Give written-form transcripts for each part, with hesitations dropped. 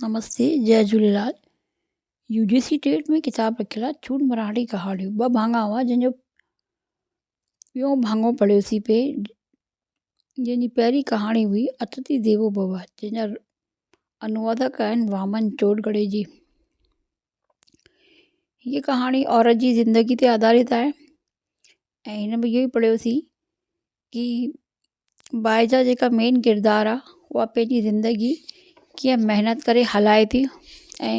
نمستي جئي جهوليلال يو جي سي ٽيٽ ۾ ڪتاب رکيل آهي چونڊ مراٺي ڪهاڻيون ٻه ڀاڱا هئا جنهن جو ٻيون ڀاڱو پڙهيوسين پي جنهن جي پهرين ڪهاڻي هئي اتٿي ديوو ڀو جنهن جا انوادڪ آهن وامن چوڏگڙي جي هيء ڪهاڻي عورت جي زندگي تي آڌارت آهي ۽ هن ۾ اهو ئي پڙهيوسين ڪي ٻائي جا جيڪا مين ڪردار آهي اها پنهنجي زندگي ڪيئن محنت ڪري هلائي ٿي ۽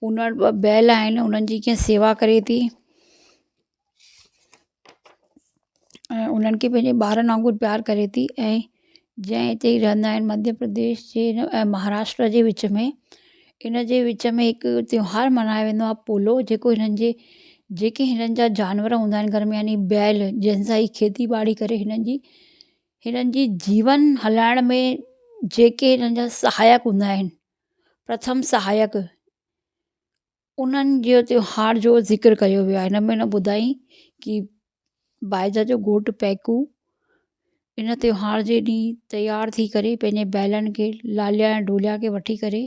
ان وٽ ٻه بيل آهن انهن جي ڪيئن سيوا ڪري ٿي ۽ انهن کي پنهنجي ٻارن وانگر پيار ڪري ٿي ۽ جنهن هتي ئي رهندا آهن مڌيه پرديش جي ۽ مهاراشٽر جي وچ ۾ ان جي وچ ۾ هڪ تيوهار ملهايو ويندو آهي پولو جيڪو هنن جي جيڪي هنن جا جانور هوندا آهن گهر ۾ يعني بيل جنهن سان هي کيتي ٻاڙي ڪري هنن جي هنن جي جيون هلائڻ ۾ جيڪي هنن جا سهايڪ هوندا آهن پرٿم سهايڪ انهن جو تيوهار جو ذڪر ڪيو ويو آهي هن ۾ هن ٻڌائين ڪي بائجا جو گهوٽ پيڪو ان تيوهار جي ڏينهن تيار ٿي ڪري پنهنجي بيلن کي لاليا ۽ ڍوليا کي وٺي ڪري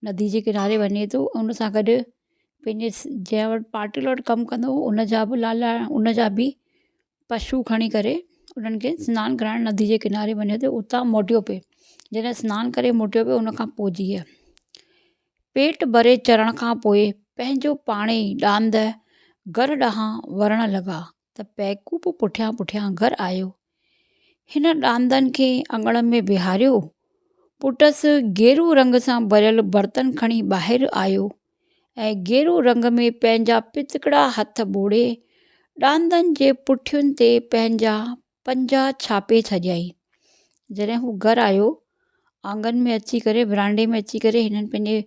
ندي جي ڪناري وڃي ٿو ان سان گڏ پنهنجي جنهن وٽ پاٽل وٽ ڪم ڪندو هو ان جا به لالا ان جا به پشو کڻي ڪري انهن کي سنان ڪرائڻ ندي جي ڪناري وڃي ٿو اتان موٽيو پئي جڏهن سنان ڪري موٽيو پئي ان کان پوء جيئن پيٽ ڀري چرڻ کان پوء پنهنجو پاڻ ئي ڏاند گهر ڏانهن ورڻ لڳا ته پيڪو به پٺيان پٺيان گهر آيو. هن ڏاندن کي اڱڻ ۾ بيهاريو. پٽس گيرو رنگ سان ڀريل برتن کڻي ٻاهر آيو ۽ گيرو رنگ ۾ پنهنجا پتڪڙا هٿ ٻوڙي ڏاندن جي پٺين تي پنهنجا پنجا ڇاپي ڇڏيائين. جڏهن هو گهر آيو، آنگن ۾ اچي ڪري ورانڊي ۾ اچي ڪري هنن پنهنجي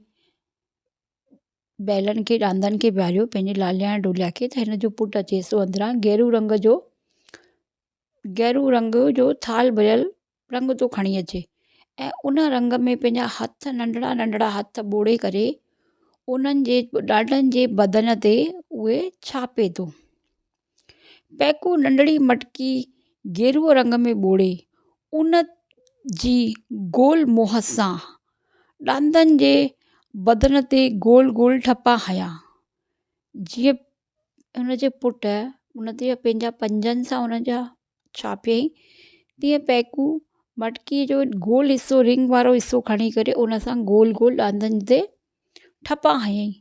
بيلن کي ڏاندن کي بيهاريو پنهنجي لاليا ۽ ڍوليا کي ته هن جو پٽ اچيس ٿو اندران گيرو رنگ جو گيرو رنگ جو ٿالهه ڀريل رنگ ٿو کڻي اچي ۽ ان رنگ ۾ پنهنجا هٿ ننڍڙا ننڍڙا هٿ ٻوڙي ڪري انهن جي ڏاڏن جي بدن تي اهي ڇاپي ٿو. پيڪو ننڍڙي مٽڪي گيروء رنگ ۾ ٻوڙي ان جي گول منهن سان ڏاندن جي بدن تي گول گول ٺپا هنيا جيئن ان جي پٽ ان تي پنهنجا پنجن سان ان جا ڇاپيائين، تيئن پيڪو مٽڪيء جو گول حصو رنگ وارو حصو کڻي ڪري ان سان گول گول ڏاندن تي ٺپا هنيائين.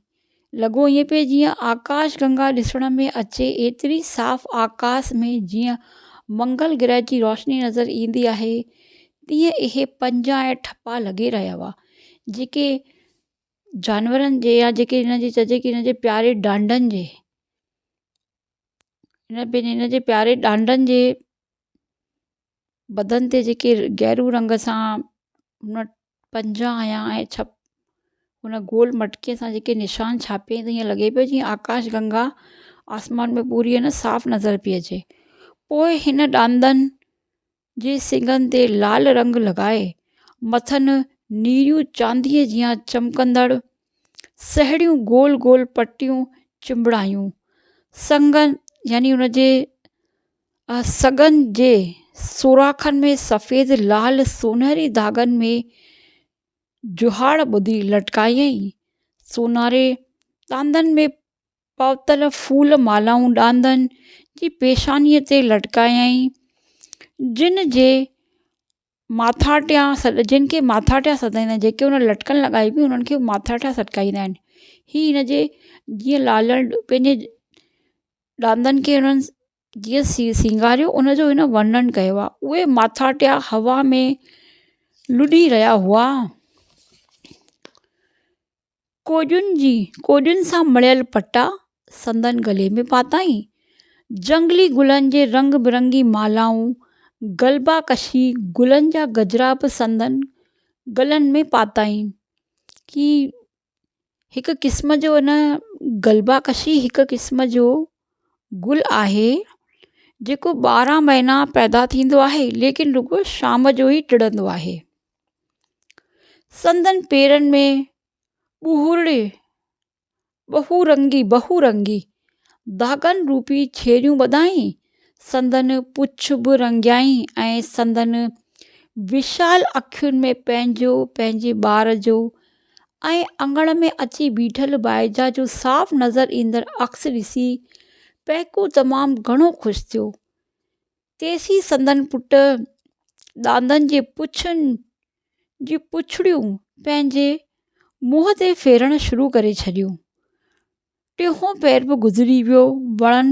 لڳو ائين پئي جيئن آڪاش گنگا ڏسڻ ۾ اچي، ايتري صاف آڪاس ۾ جيئن منگل گرهه جي روشني نظر ايندي آهي، تيئن اهي پنجا ۽ ٺپا لڳي رهيا هئا، جيڪي جانورن جي يا جيڪي هن جي چئجي ڪي هن جي پياري ڏانڊن جي. هن پنهنجي هن جي پياري ڏانڊن جي بدن تي جيڪي گيرو رنگ سان هن پنجا هنيا ۽ ڇپ هن گول مٽڪي سان جيڪي نشان ڇاپيائين ته ائين لڳي پيو جيئن آڪاش گنگا آسمان ۾ پوري نه صاف نظر پئي اچي پوء هن ڏاندن جي سڱن تي لال رنگ لڳائي، مٿن نيريون چانديء جيان چمڪندڙ سهڻيون گول گول پٽيون چنبڙايون. سڱن يعني ان جي سڳن جي سوراخن ۾ سفيد لال سونهري ڌاڳن ۾ جهاڙ ٻڌي لٽڪايائين. سونهاري ڏاندن ۾ پاتل ڦول مالائون ڏاندن جي پيشانيء تي لٽڪايائين، جن جي ماٿاٽيا سڏ جن کي ماٿاٽيا سڏائيندا آهن، جيڪي ان لٽڪن لڳائي هئي انهن کي ماٿاٽيا سڏڪائيندا آهن. هي هن جي جيئن لالڻ پنهنجي ڏاندن کي انهن جيئن سينگاريو ان جو هن ورنن ڪيو آهي. اهي ماٿاٽيا هوا ۾ لڏي رهيا هئا. ڪوڏين جي ڪوڏين سان مڙهيل پٽا سندن گلي ۾ پاتائين. جهنگلي گلن جي رنگ برنگي مالائون، گلبا ڪشي گلن جا گجرا به سندن گلن ۾ پاتائين. هي هڪ قسم جو نه گلبا ڪشي هڪ قسم جو گل آهي، جيڪو 12 مهينا پيدا ٿيندو آهي، ليڪن رڳو شام جو ئي ٽڙندو آهي. سندن پيرن ۾ ٻهرڙي، ٻهو رنگي، بهو رنگي، ڌاڳن روپي ڇيريون ٻڌائين، سندن پڇ به رنگيائين ۽ سندن وشال اکين ۾ پنهنجو، پنهنجي ٻار جو ۽ اڱڻ ۾ اچي بيٺل بائجا جو صاف نظر ايندڙ عڪس ڏسي پيڪو تمام گهڻو خوش ٿيو. تيسين سندن پٽ ڏاندن جي پڇن جون پڇڙيون پنهنجي منهن تي ڦيرڻ شروع ڪري ڇڏيون. ٽيهون پهر به گذري ويو. وڻن،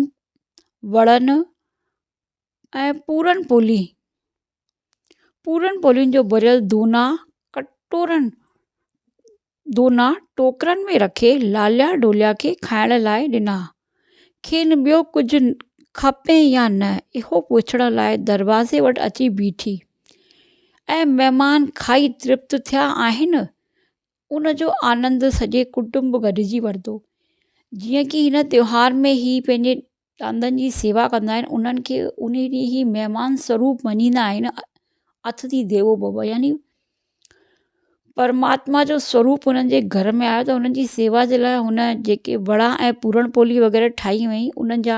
وڙن ۽ پورن پولي، پورن پولين جو ڀريل دونا ڪٽورن، دونا ٽوڪرن ۾ رکي لاليا ڍوليا کي کائڻ لاء ڏنا. کين ٻيو ڪجهه کپي يا نه اهو پڇڻ لاء دروازي وٽ اچي بيٺي ۽ مهمان کائي ترپت ٿيا آهن ان جو آنند سڄي ڪٽنب گڏجي ورتو. جيئن ڪي هن تيوهار ۾ هي پنهنجي ڏاندن جي سيوا ڪندا آهن انهن کي ان ڏينهن هي مهمان سوروپ مڃيندا آهن اتٿي ديوو ڀو يعني پرماتما جو سوروپ انهن جي گهر ۾ آيو ته انهن جي سيوا جي لاء هن جيڪي وڙا ۽ پورڻ پولي وغيره ٺاهي هئي انهن جا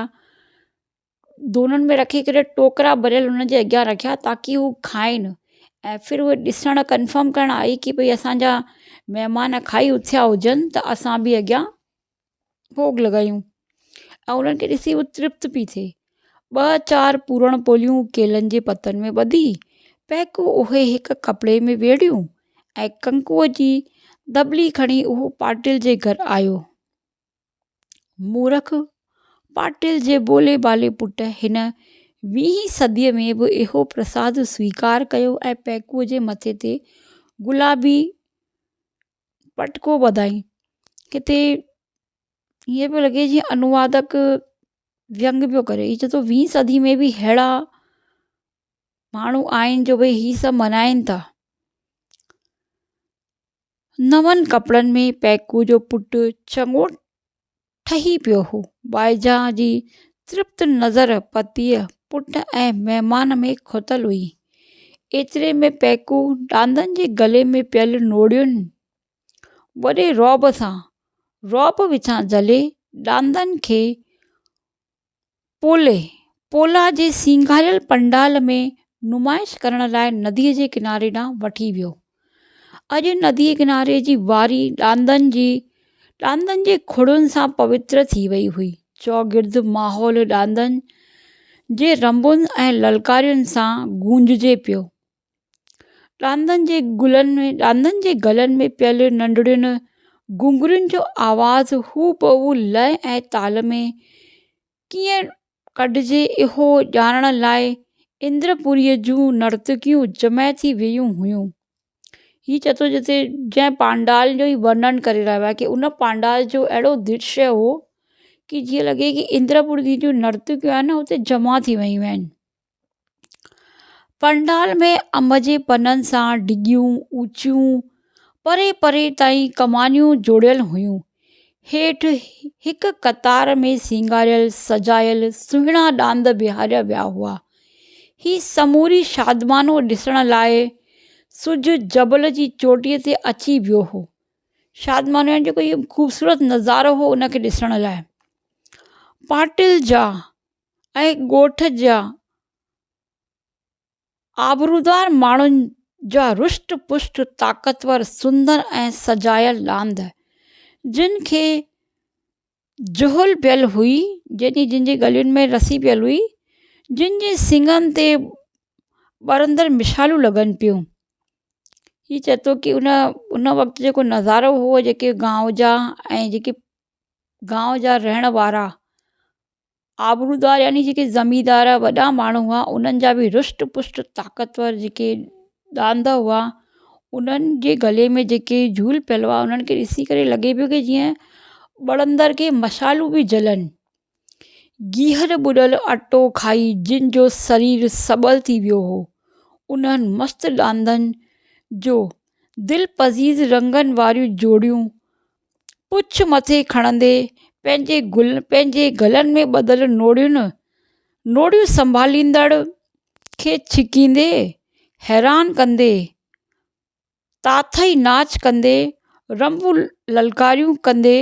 دونن ۾ رکي ڪري ٽوڪرا ڀريل انهن جي اڳيان رکيا تاڪه هو کائن ۽ ڦر اهي ڏسڻ ڪنفرم ڪرڻ آئي ڪه ڀئي اسانجا مهمان کائي اٿيا هجن ته اسان به اڳيان ڀوڳ لڳايون ۽ انهن کي ڏسي هو ترپت پئي ٿئي. ٻه چار پورڻ پوليون ڪيلن جي پتن ۾ ٻڌي پهڪو اهي هڪ ڪپڙي ۾ ويڙهيون ۽ ڪنڪوء جي دٻلي کڻي اهو پاٽل جي گهر آيو. مورک پاٽل جي ڀولي ڀالي پٽ هن ويهين صديء ۾ به اهو پرساد سويڪار ڪيو ۽ پهڪوء جي مٿي تي گلابي پٽڪو ٻڌائين. ڪٿي ائين پيو لڳي جيئن انوادڪ وينگ پيو ڪري هي چئي ٿو ويهين صدي ۾ به اهڙا ماڻهو آهن جو ڀئي هي سڀ ملهائين ٿا. نون ڪپڙن ۾ پيڪو جو پٽ چڱو ٺهي پيو هو. بائجا جي ترپت نظر پتيء، پٽ ۽ مهمان ۾ کتل هئي. ايتري ۾ پيڪو ڏاندن جي گلي ۾ پيل نوڙين وڏي رعب سان رعب وچان جهلي ڏاندن کي پولي، پولا جي سينگاريل پنڊال ۾ نمائش ڪرڻ لاء نديء جي ڪناري ڏانهن وٺي ويو. اڄ نديء ڪناري جي واري ڏاندن جي ڏاندن جي کڙين سان پوتر ٿي وئي هئي. چوگرد ماحول ڏاندن جي رنبن ۽ للڪارين سان گونججي پيو. ڏاندن جي گلن ۾ ڏاندن جي گلن ۾ پيل ننڍڙين گهنگهرين جو آواز هو بهو لئه ۽ تال ۾ ڪيئن ڪڍجي اهو ڄاڻڻ لاء اندرپوريء جون نرتڪيون جمع ٿي ويون هيون. هي چئي ٿو جتي جنهن پانڊال جو هي ورنن ڪري رهيو آهي ڪي ان پانڊال جو اهڙو درشيه هو ڪي جيئن لڳي ڪي اندرپوري جون نرتڪيون آهن نه اتي جمع ٿي ويون آهن. پنڊال ۾ انب جي پنن سان ڊگهيون اوچيون پري پري تائين ڪمانيون جوڙيل هيون. هيٺ هڪ قطار ۾ سينگاريل سجايل سهڻا ڏاند بيهاريا ويا هئا. هي سموري شادمانو ڏسڻ لاء سج جبل جي چوٽيء تي اچي ويو هو. شادمانو يعني جيڪو هي خوبصورت نظارو هو ان کي ڏسڻ لاء پاٽل جا ۽ ڳوٺ جا آبرودار ماڻهن جا رشٽ پشٽ طاقتور سندر ۽ سجايل ڏاند جن کي جهول پيل هئي يعني جن جي ڳلين ۾ رسي پيل هئي جن جي سڱن تي ٻرندڙ مشعالون لڳن پيون هي چئي ٿو ڪي ان ان وقت جيڪو نظارو هو جيڪي گانو جا ۽ جيڪي گانو جا رهڻ وارا آبرودار يعني جيڪي زميندار وڏا ماڻهو هئا انهن جا به رشٽ پشٽ طاقتور جيڪي ڏاند هئا انهن جي گلي ۾ جيڪي جهول پيل هئا انهن کي ڏسي ڪري لڳي پيو ڪي جيئن ٻرندڙ کي مشعالون به جلن گيهر ٻڏل اٽو کائي جن جو سرير سٻل ٿي ويو هو انهن مست ڏاندن جو دلپذير رنگن واريون جوڙيون پڇ مٿي کڻندي پنهنجي گل پنهنجي گلن ۾ ٻڌل نوڙين نوڙيون سنڀاليندڙ کي ڇڪيندي حيران ڪندي تاٿئي ناچ ڪندي رنبون للڪاريون ڪندي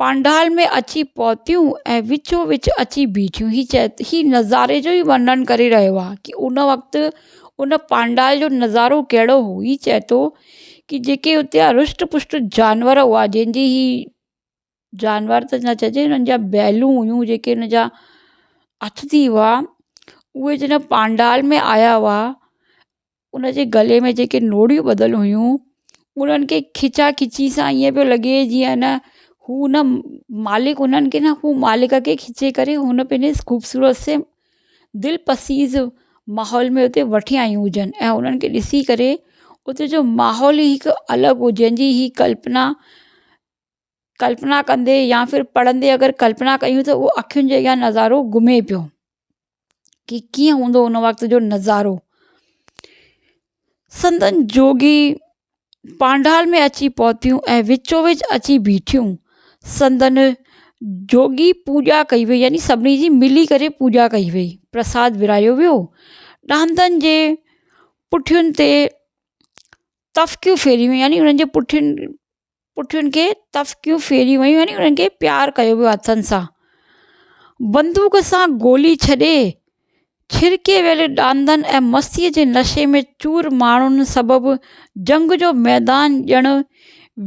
پانڊال ۾ اچي پهتيون ۽ وچو وچ اچي بيٺيون هي چئي هي نظاري جو ئي ورنن ڪري رهيو آهي ڪي ان وقت ان پانڊال جو نظارو ڪهڙو هو هي چئي ٿو. ڪي جيڪي اتي جا رشٽ پشٽ جانور هئا جنهن جي هي جانور ته نه چئجي انهن جا بيلون هيون جيڪي ان جا اٿتي هئا اهي جڏهن پانڊال ۾ آيا هئا ان جي گلي ۾ جيڪي نوڙيون ٻڌل هيون انهن کي کيچا کيچي سان ائين پيو لڳي جيئن نه هو نه مالڪ انهن کي نه هو مالڪ کي کچي ڪري هن پنهنجي خوبصورت سي دلپسيز ماحول ۾ اتي وٺي آيون هجن ۽ انهن کي ڏسي ڪري اتي جو ماحول ئي هڪ الڳ هو جنهن جي هي ڪلپنا ڪلپنا ڪندي يا ڦر پڙهندي اگر ڪلپنا ڪيون ته اهو اکين جي اڳيان نظارو گهمي پيو ڪي ڪيئن هوندو ان وقت جو نظارو سندن جوڳي پانڊال ۾ اچي پهتيون ۽ وچو وچ اچي بيٺيون سندن جوڳي پوڄا ڪئي وئي يعني سڀني جي ملي ڪري پوڄا ڪئي وئي پرساد ورهايو ويو ڏاندن جي پٺين تي تفڪيون ڦيريون ويون يعني انهن جي پٺين پٺين کي تفڪيون ڦيريون ويون يعني انهن کي پيار ڪيو ويو هٿن سان. بندوق سان گولي ڇڏي ڇرڪي ويل ڏاندن ۽ مستيء جي نشي ۾ چور ماڻهن سبب جنگ جو ميدان ڄڻ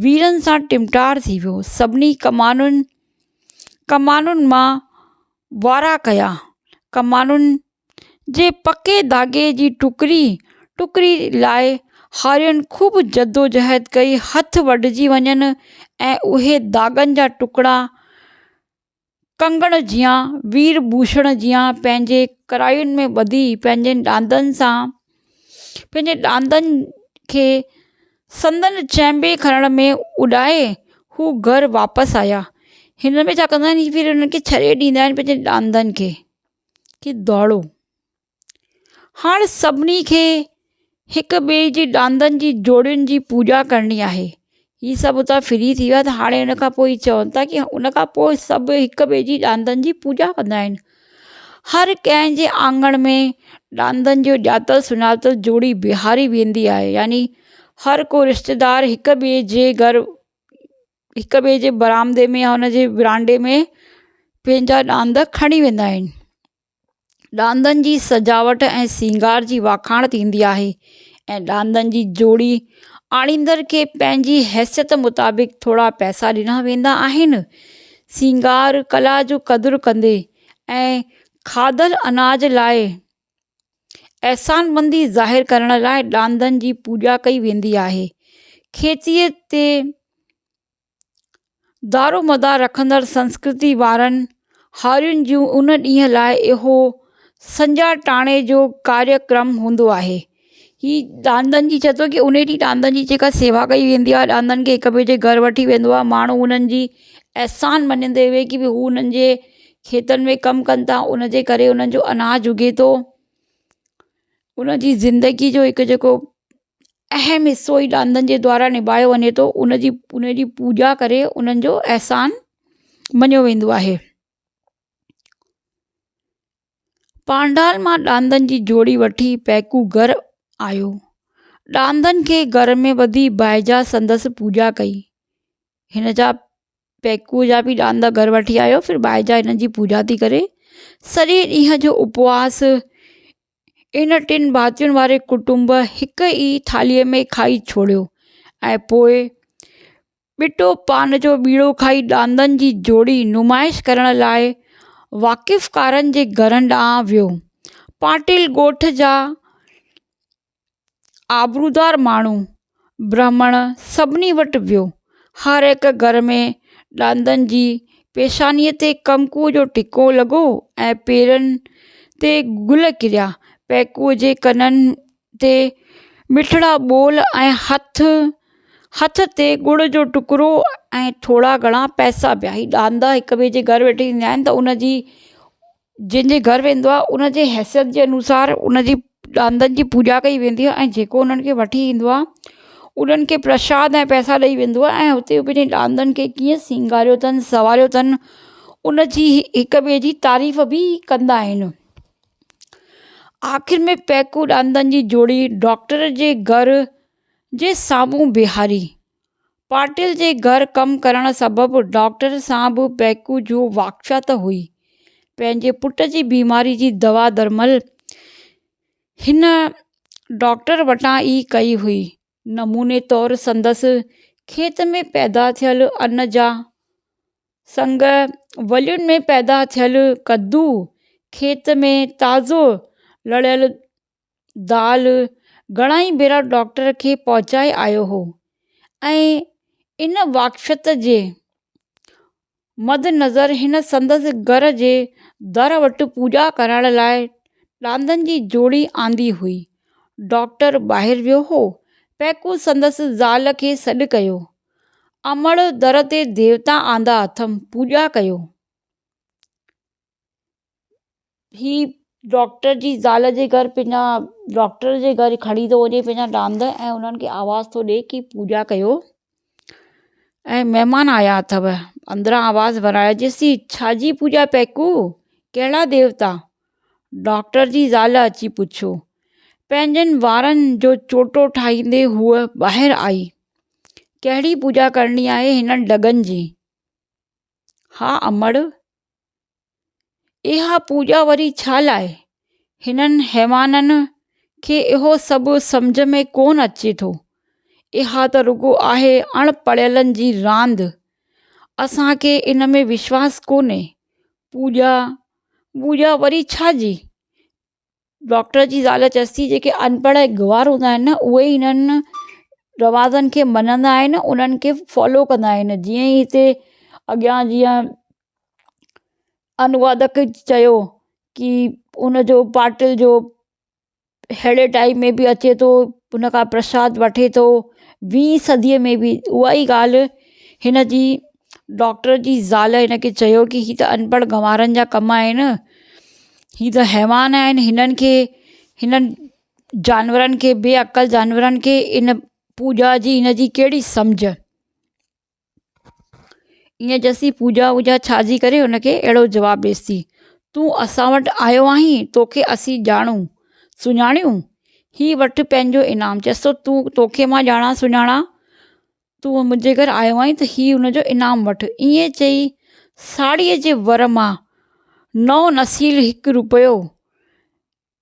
ويرن سان ٽمٽار ٿي ويو. سڀني ڪمانن ڪمانن مان وارا ڪيا. ڪمانن جي پڪي ڌاڳي جي ٽڪري ٽڪري لاء هارين خوب جدوجهد ڪئي، هٿ وڍجي وڃن ۽ اهي ڌاڳن جا ٽڪڙا ڪنگڻ جيان وير ڀوشڻ جيان پنهنجي ڪراين ۾ ٻڌي پنهنجن ڏاندن سان پنهنجي ڏاندن کي سندن چهنبي کڻڻ ۾ اڏائي هو گهر واپس آيا. هن ۾ ڇا ڪندا آهن ڦر انهن کي ڇڏي ڏيندا آهن پنهنجي ڏاندن کي. کي ڊوڙو. هاڻ سڀني کي هڪ ٻئي جي ڏاندن جي جوڙين جي پوڄا ڪرڻي آهي. هي سڀ اتان فري ٿي ويا ته هاڻي ان کان پوء هي چون ٿا ڪي ان کان پوء سڀ هڪ ٻئي جي ڏاندن جي پوڄا ڪندا آهن. هر ڪنهن جي آنگڻ ۾ ڏاندن جو ڄاتل سڃاتل جوڙي بيهاري ويندي آهي يعني هر ڪو رشتيدار هڪ ٻئي جي گهر هڪ ٻئي جي برآمدي ۾ يا هن جي ورانڊي ۾ پنهنجا ڏاند کڻي ويندا آهن. ڏاندن جي سجاوٽ ۽ سينگار جي واکاڻ ٿيندي آهي ۽ ڏاندن جي جوڙي آڻيندڙ کي پنهنجي حيثيت مطابق ٿورا پئسا ڏنا ويندا آهن. سينگار ڪلا جو قدر ڪندي ۽ کاڌل اناج لاء احسانمندي ظاهر ڪرڻ لاء ڏاندن جي پوڄا ڪئي ويندي آهي. کيتيء تي دارومدار رکندڙ سنسڪرتي وارن هارين جون ان ڏينهن لاء اهو سنجها ٽاڻي جو ڪاريڪرم هوندو آهي. هي ڏاندن جي چئي ٿو ڪي ان ڏينهن ڏاندن جي جيڪا سيوا ڪئي ويندي آهي ڏاندن کي هڪ ٻئي جي گهر وٺي ويندو آهي ماڻهو انهن جي احسان مڃيندي هئي ڪي هو انهن جي کيتن ۾ ڪم ڪن ٿا ان جي ڪري انهن جو اناج اگي ٿو ان جي زندگي جو هڪ جيڪو اهم حصو ئي ڏاندن جي دوارا نڀايو وڃي ٿو ان جي ان جي پوڄا ڪري انهن جو احسان مڃيو ويندو آهي پانڊال مان ڏاندن جي جوڙي وٺي پيڪو گهر آيو ڏاندن کي گهر ۾ ٻڌي ڀائيجا سندس پوڄا ڪئي هن جا پيڪوء جا به ڏاند گهر وٺي آيو ڦر ٻائيجا هن جي پوڄا ٿي ڪري سڄي ڏينهن جو اپواس ان ٽن ڀاتين واري ڪٽنب هڪ ئي ٿالهيء ۾ کائي ڇوڙيو ۽ پوء ٻٽو پان جو ٻيڙو کائي ڏاندن جي جوڙي نمائش ڪرڻ لاء واقفڪارن جي گهرن ڏانهن ويو پاٽل ڳوٺ جا آبرودار ماڻهو برهمڻ سڀني وٽ ويو. هر هڪ گهر ۾ ڏاندن جي پيشانيء تي ڪمڪوء جو ٽڪو لڳو ۽ پيرن تي گل ڪريا. پيڪوء جي ڪنن تي مٺڙا ٻول ۽ هٿ هٿ تي ڳڙ جو ٽڪرو ۽ ٿورا گهڻا پئسا پيا. هي ڏاندا هڪ ٻئي جي گهر ويٺي ايندا آهن ته ان جي جنهن جي گهر ويندو آهي ان جي حيثيت جي انوسار ان جي ڏاندن جي پوڄا ڪئي ويندي آهي ۽ جيڪو انهن کي وٺي ايندو آهي انهن کي پرشاد ۽ پئسا ڏئي ويندو آهي ۽ اتي پنهنجي ڏاندن کي ڪيئن سينگاريو اٿن سنواريو اٿن ان جي هڪ ٻئي جي تعريف به ڪندا آهن آخر ۾ پيڪو ڏاندن جي جوڙي ڊاڪٽر جي گهر جي سامهون بيهاري پاٽل جي گهر ڪم ڪرڻ سبب ڊاڪٽر سان به پيڪو جو واقفيت هئي. پنهنجي پٽ جي بيماري جي دوا درمل هن ڊاڪٽر وٽان ئي ڪئي هئي. نموني طور سندس کيت ۾ پيدا ٿيل ان جا سنگ، ولين ۾ پيدا ٿيل ڪدو، کيت ۾ تازو لڙيل دال گهڻائي ڀيرا ڊاڪٽر کي پهچائي آيو هو ۽ ان واقفيت جي مدنظر هن سندس گهر جي در وٽ پوڄا ڪرائڻ لاء ڏاندن جي جوڙي آندي هئي. ڊاڪٽر ٻاهر ويو هو. پيڪو سندس زال کي سڏ ڪيو. امڙ در تي ديوتا آندا اٿم، پوڄا ڪيو. هي ڊاڪٽر جي زال جي گهر پنهنجا ڊاڪٽر جي گهر کڻي ٿو وڃي پنهنجا ڏاند ۽ انهن کي آواز ٿو ڏئي ڪي پوڄا ڪيو ۽ مهمان آيا اٿو اندران آواز ورائجيس ٿي ڇا جي پوڄا پيڪو ڪهڙا ديوتا ڊاڪٽر جي زال اچي پڇيو پنهنجن وارن جو چوٽو ٺاهيندي هوء ٻاهر آئي ڪهڙي پوڄا ڪرڻي آهي هنن ڍڳن جي ها امڙ اها پوڄا وري ڇا لاء؟ هنن حيوانن کي اهو سڀ سمجهه ۾ ڪونه اچي ٿو. اها ته رڳو آهي اڻ پڙهيلن جي راند. اسان کي ان ۾ وشواس ڪونهي. پوڄا ووڄا وري ڇا جي؟ ڊاڪٽر جي زال چيس ٿي جيڪي اڻپڙهه ۽ گنوار هوندا آهن نه اهي ئي انهن رواجن کي مڃندا آهن انهن کي فالو ڪندا آهن جيئن ئي هتي اڳيان جيئن انوادڪ چيو ڪي ان جو پاٽل جو اهڙي ٽائيم ۾ به اچي ٿو ان کان پرساد وٺي ٿو ويهين صديءَ ۾ به اها ئي ڳالهه هن جي ڊاڪٽر جي زال هن کي چيو ڪه هي ته انپڙهه گنوارن جا ڪم آهن هي ته حيوان آهن هنن کي هنن جانورن کي بي عقل جانورن کي ان پوڄا جي هن جي ڪهڙي سمجهه ائين چيس ٿي پوڄا ووڄا ڇا جي ڪري هن کي اهڙو جواب ڏيس ٿي تون اسان وٽ آيو آهين توکي اسين ڄاڻون سڃاڻيون هي وٺ پنهنجو انعام چيس ٿو تون توکي مان ڄاڻان سڃاڻان تون منهنجي گهر آيو آهين ته هي ان جو انعام وٺ. ائين چئي ساڙهيء جي ور مان نئون نسيل هڪ روپيو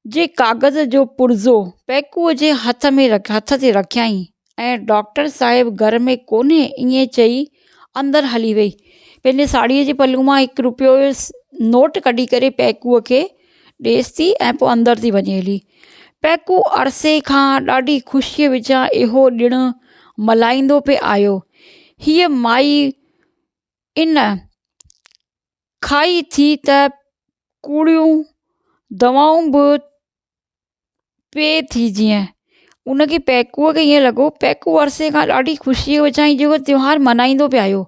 جي ڪاغذ جو پرزو پيڪوء جي هٿ ۾ هٿ تي رکيائين ۽ ڊاڪٽر صاحب گهر ۾ ڪونهي ائين چئي اندر هلي وئي. پنهنجي ساڙهيء جي پلو مان هڪ روپيو جو نوٽ ڪڍي ڪري پيڪوء کي ڏيس ٿي ۽ پوء اندر ٿي وڃي هلي. پيڪو عرصي کان ڏاڍي خوشيء وچان اهو ڏڻ ملهائيندو پئي آيو. هيء مائي ان کائي ٿي ته ڪوڙيون دوائون به پئي ٿي جيئن ان کي پيڪوء کي ائين لڳو پيڪو عرصي کان ڏاڍي خوشيء وچان هي جيڪو تيوهار ملهائيندو پئي آيو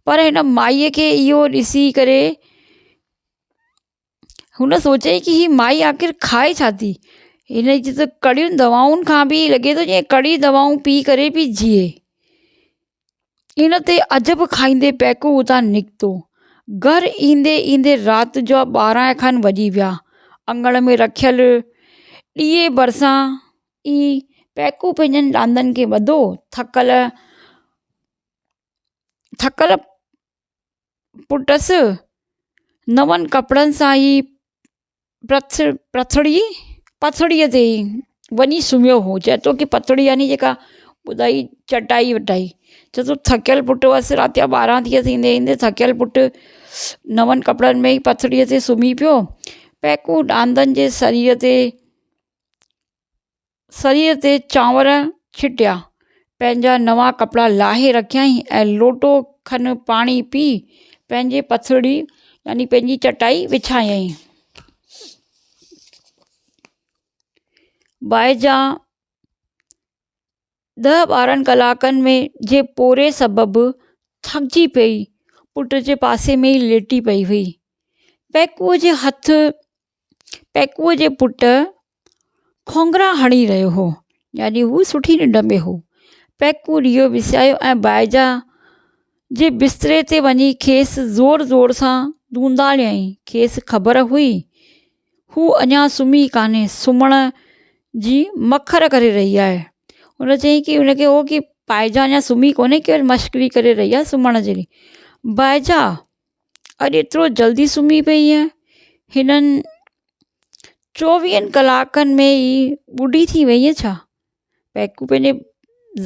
پر هن مائيء کي اهو ڏسي ڪري هن سوچيائين ڪه هي مائي آخر کائي ڇا ٿي؟ هن جي ته ڪڙين دوائن کان به لڳي ٿو جيئن ڪڙي دوائون پي ڪري پئي جيئي. ان تي عجب کائيندي پيڪو اتان نڪتو. گهر ايندي ايندي رات جا 12 کن وڄي ويا. اڱڻ ۾ رکيل ڏيئي ڀرسان ئي پيڪو پنهنجن ڏاندن کي ٻڌو. ٿڪل ٿڪل پٽس نون ڪپڙن سان ئي پٿڙي پٿڙيء تي ئي وڃي سمهيو هو. چئي ٿو ڪه پٿڙي يعني جيڪا ٻڌائي چٽائي وٽائي. چئي ٿو ٿڪيل پٽ هئس رات جا 12 ٿي ويس ايندي ايندي ٿڪيل پٽ نون ڪپڙن ۾ ئي پٿڙيء تي سمهي پيو. پيڪو ڏاندن جي سرير تي سرير تي چانور ڇٽيا، پنهنجا نوان ڪپڙا لاهي رکيائين ۽ لوٽو کن پاڻي پي پنهنجي پٿرڙي يعني پنهنجي چٽائي وڇايائين. ٻائجا ڏهه 12 ڪلاڪن ۾ جي پورهيي سبب ٿڪجي پئي، پٽ جي پاسي ۾ ئي ليٽي پئي هئي. پيڪوء جي هٿ پيڪوء جي پٽ کونگهرا هڻي رهيو هو يعني هو سٺي ننڊ ۾ هو. پيڪو ڏيئو وسايو ۽ بائجا جي بستري تي وڃي کيس زور زور سان ڌونڌاڙيائين. کيس خبر هئي هو اڃا سمهي ڪانهي، سمهڻ جي مکر ڪري رهي آهي. هن چيائين ڪي هن کي هو ڪي بائجا اڃا سمهي ڪونهي ڪير مشڪري ڪري رهي آهي سمهڻ جي لاء. بائجا! اڄ ايترو جلدي سمهي پئي آهين؟ هنن چوويهن ڪلاڪن ۾ ئي ٻڍي ٿي وئينء ڇا؟ پيڪو پنهنجي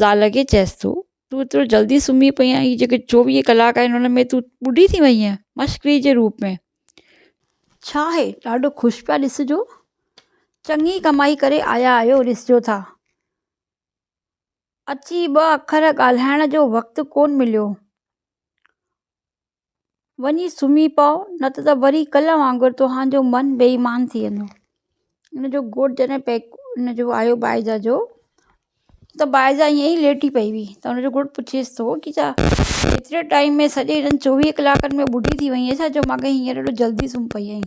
زال کي چئيس ٿو، تون ايترو جلدي سمهي پئي آهين، هي جيڪي 24 ڪلاڪ آهن ان ۾ تون ٻڍي ٿي وئي آهين مشڪري جي روپ ۾. ڇا آهي، ڏاڍو خوش پيا ڏسجو، چڱي ڪمائي ڪري آيا آهيو ڏسجو ٿا. اچي ٻه اکر ڳالهائڻ جو وقت ڪونه مليو. وڃي سمهي پئو نه ته وري ڪلهه وانگر توهان جو من بي ايمان ٿي ويندو. ان جو گهوٽ جڏهن پيڪ ان جو آيو بائيجا جو ته بائيجا ائين ئي ليٽي پئي هئي ته ان جو گهوٽ پڇيس ٿو ڪي ڇا ايتري ٽائيم ۾ سڄي هنن 24 ڪلاڪن ۾ ٻڍي ٿي وئي آهين ڇا جو ماڳهين هينئر ايڏو جلدي سمهي پئي آهين.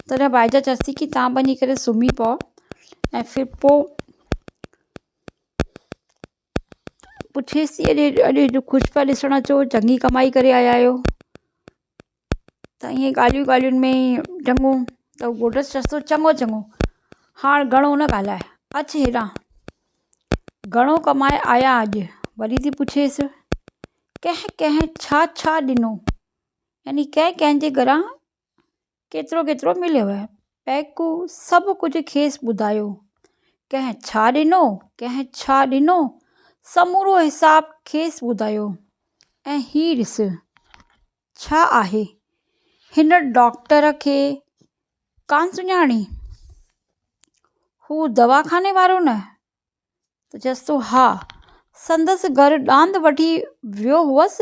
تڏهن بائيجا چيس ٿي ڪي توهان وڃي ڪري سمهي پئو ۽ ڦر پوء پڇيس ٿي اڄ اڄ ايڏو خوش پيا ڏسڻ اچو چڱي ڪمائي ڪري آيا آهيو ته ائين ڳالهيون ڳالهين ۾ چڱو ته گهوٽس چيس ٿو چڱو چڱو هاڻ گهڻو نه ڳالهاء اچ هيڏانهن گهڻو ڪمائي آيا اڄ وري ٿي پڇيس ڪنهن ڪنهن ڇا ڇا ڏنو يعني ڪنهن ڪنهن جي گهران ڪيترو ڪيترو مليو. پيڪو سڀ ڪجهه کيس ٻڌايو. ڪنهن ڇا ڏنو، ڪنهن ڇا ڏنو، سمورو حساب کيس ٻڌايو. ۽ هي ڏس، ڇا آهي؟ هن ڊاڪٽر کي ڪانه سڃاڻين؟ هو دواخاني وارو نه؟ ته چيس ٿو ها، سندس گهر ڏاند وٺي ويو هئس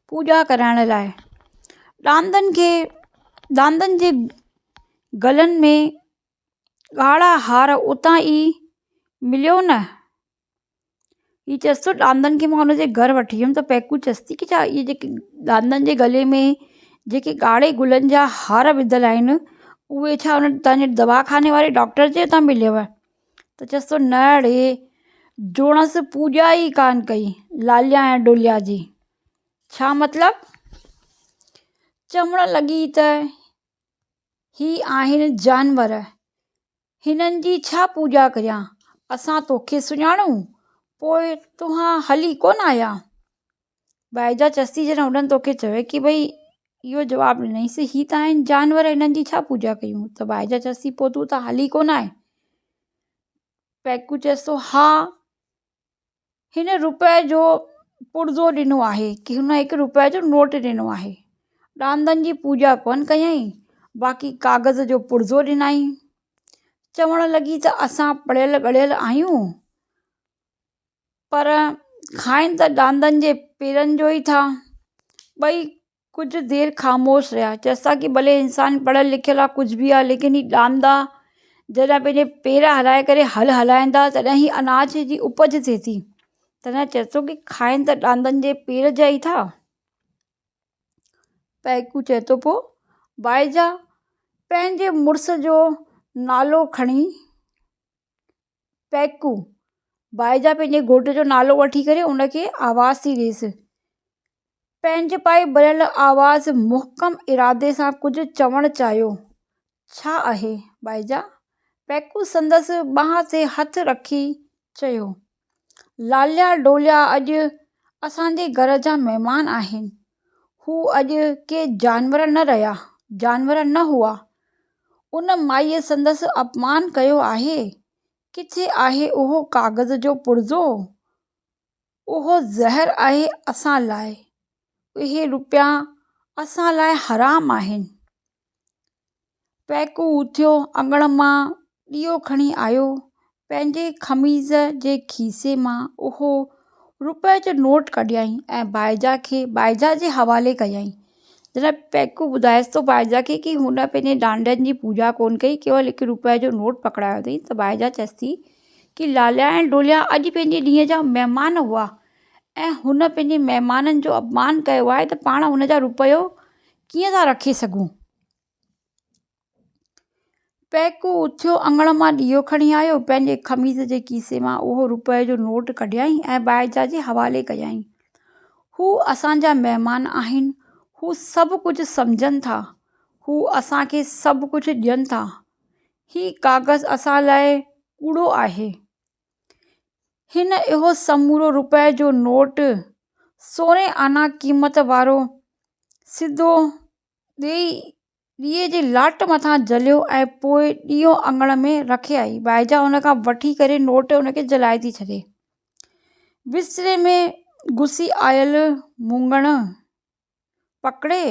پوڄا ڪرائڻ لاء. ڏاندن کي ڏاندن جي گلن ۾ ڳاڙها هار اتان ئي مليو نه؟ هي چيس ٿو ڏاندن کي مان هن جي گهر وٺي ويم ته پيڪو چيس ٿي ڪي ڇا اهي جيڪي ڏاندن جي گلي ۾ جيڪي ڳاڙهي گلن جا هار وڌل آهن اهي ڇا هن توهان جي دواخاني واري ڊاڪٽر جي هتان مليو؟ ته چيس ٿو نه ڙي جوڻس پوڄا ئي ڪانه ڪئي لاليا ۽ ڊوليا جي. ڇا مطلب؟ چوڻ لڳي ته هي آهن جانور، هنن جي ڇا پوڄا ڪريان، اسان توکي سڃاڻون، پوء توهان هلي ڪونه آيا؟ ٻائيجا چيس ٿي جڏهن هنن توکي چيو ڪي ڀئي اهو جواب ڏنائينس هي ته آهن جانور هنن جي ڇا پوڄا ڪيون ته ٻائيجا چيس ٿي پوء تون ته هلي ڪونه آئين پيڪو چيس ٿو ها هن روپئي جو پرزو ڏنو آهي ڪي هن هڪ روپئي جو نوٽ ڏنو آهي ڏاندن جي پوڄا ڪونه ڪيائين باقي ڪاغذ جو پرزو ڏنائين چوڻ لڳي ته اسان پڙهيل ڳڙهيل آهيون پر کائن ته ڏاندن جي پيرن جو ئي ٿا. ٻئي ڪجهه دير خاموش رهيا. چيس ٿا ڪي ڀلي انسان پڙهيل لکيل آ ڪجهه به آ ليڪن هي ڏاندا جڏهن پنهنجي پير هلائي ڪري هل هلائين ٿا تڏهن هي اناج جي اپج ٿئي ٿي. تڏهن چيس ٿو ڪي کائن ته ڏاندن جي پير جا ئي ٿا. پيڪو چئي ٿو پوء بائيجا پنهنجي مڙس جو نالو کڻي پيڪو، بائيجا پنهنجي گهوٽ جو نالو وٺي ڪري ان کي آواز ٿي ڏيس. پنهنجي پائي ڀريل آواز محڪم ارادي سان ڪجهه چوڻ چاهيو. ڇا آهي بائيجا؟ پيڪو سندس ٻانهن تي هٿ رکي چيو. لاليا ڊوليا اڄ اسان جي گهر جا مهمان آهن. هو اڄ ڪي جانور نه رهيا، جانور نه هئا. ان مائيء سندس اپمان ڪيو آهي. ڪٿي آهي اهو ڪاغذ جو پرزو؟ اهو زهر آهي اسان لاء. اهي روپيا اسان لاء حرام آهن. پيڪو اٿيو، اڱڻ مان ڏيئو کڻي آيو. پنهنجي قميص جي کيسي مان اهو روپئي جو نوٽ ڪڍيائين ۽ بائيجا کي بائيجا جي حوالي ڪيائين. جڏهن پيڪو ٻڌائيس ٿو بائيجا کي ڪي هن پنهنجي ڏانڊن جي پوڄا ڪونه ڪئي ڪيول هڪ روپئي جو نوٽ پڪڙايو اٿئي ته بائيجا چيس ٿي ڪي لاليا ۽ ڊوليا اڄ پنهنجي ڏينهن جا مهمان هئا ۽ هن پنهنجي مهمانن جو اپمان ڪيو آهي ته پاڻ هن جا روپيو ڪيئن ٿا رکي سگهون. پيڪو اٿيو، اڱڻ مان ڏيئو کڻي آيو. پنهنجي قميص جي کيسي مان اهو روپئي جو نوٽ ڪڍيائين ۽ بائيجا جي حوالي ڪيائين. هو اسان جا مهمان آهن. هو سڀ ڪجهه سمجهن ٿا. هو اسان کي سڀ ڪجهه ڏين ٿا. هي ڪاغذ اسان لاء ڪوڙو آهي. هن اهو سمورو روپئي جو نوٽ سورهن آنا قيمت وارو سڌو ڏيئي ڏيئي جي لاٽ مٿان جليو ۽ پوء ڏيئو اڱڻ ۾ رکي آئي. بائيجا ان کان وٺي ڪري نوٽ ان کي جلائي ٿي ڇڏي. بستري ۾ گسي آيل مونگڻ پڪڙي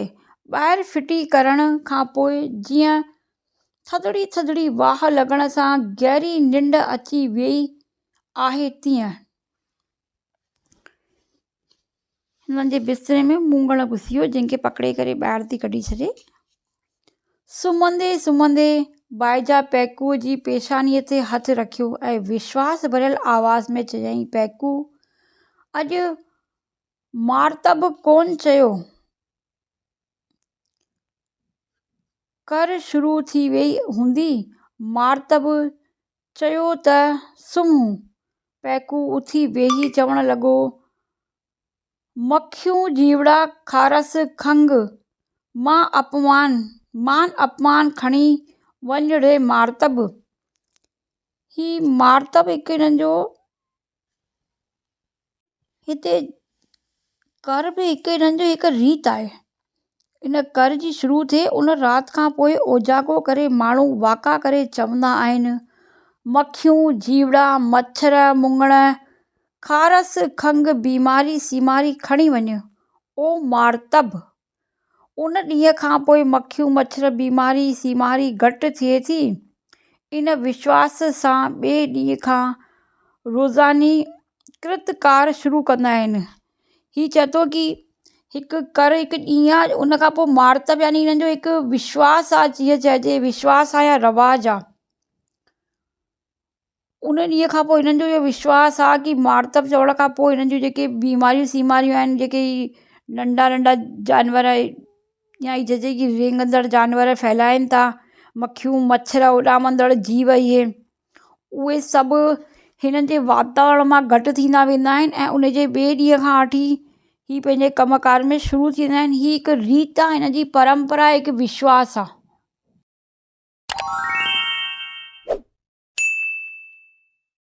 ٻاهر ڦٽي ڪرڻ کان پوء جيئن ٿڌڙي ٿڌڙي واهه لڳڻ سان گهري ننڊ اچي ويئي آهي تيئن هنن جي بستري ۾ مونگڻ گسي ويو جنهن کي پڪڙي ڪري ٻاهر ٿي ڪڍي ڇڏي. سمهندي سمهندي بائيجا پيڪوء جي پيشانيء تي هٿ رکيو ۽ وشواس ڀريل آواز ۾ چيائين، پيڪو، اڄ مارتب ڪونه چيو. ڪر شروع ٿي ويئي هوندي. مارتب چيو ته سمهون. پيڪو اٿي ويهي چوڻ لڳو، مکيون جيوڙا کارس کنگهه مان اپمان مان اپمان کڻي وڃ ڙي مارتب. هي مارتب هڪ هنن جو. هتي ڪر به هڪ هنن جو هڪ ريت آهي. ان ڪر جي شروع ٿئي ان رات کان پوء اوجاڳو ڪري ماڻهو واڪا ڪري چوندا آهن، مکيون، جيوڙا، مڇر، مڱڻ، کارس، کنگهه، بيماري سيماري کڻي وڃ، او مارتب! ان ڏينهن کان پوء مکيون، مڇر، بيماري سيماري گهٽ ٿئي ٿي. ان وشواس سان ٻئي ڏينهن کان روزاني ڪرت ڪار شروع ڪندا آهن. هي چئي ٿو ڪي هڪ ڪر هڪ ڏينهن آهي ان کان پوء مارتب يعني انهن جو هڪ وشواس آهي جيئن چئجي وشواس آهي يا رواج آهي. ان ڏينهن کان پوء هنن جو اهو وشواس آهي ڪه مارتب چوڻ کان پوء هنن جون جيڪي بيماريون سيماريون آهن جيڪي ننڍا ننڍا جانور يا هي جيڪي رينگندڙ جانور ڦهلائين ٿا مکيون مڇر اڏامندڙ جيو اهي اهي سڀ هنن جي واتاورڻ مان گهٽ ٿيندا ويندا آهن ۽ ان جي ٻئي ڏينهن کان وٺي هي پنهنجي ڪم ڪار ۾ شروع ٿي ويندا آهن هي هڪ ريت آهي هن جي پرمپرا هڪ وشواس آهي.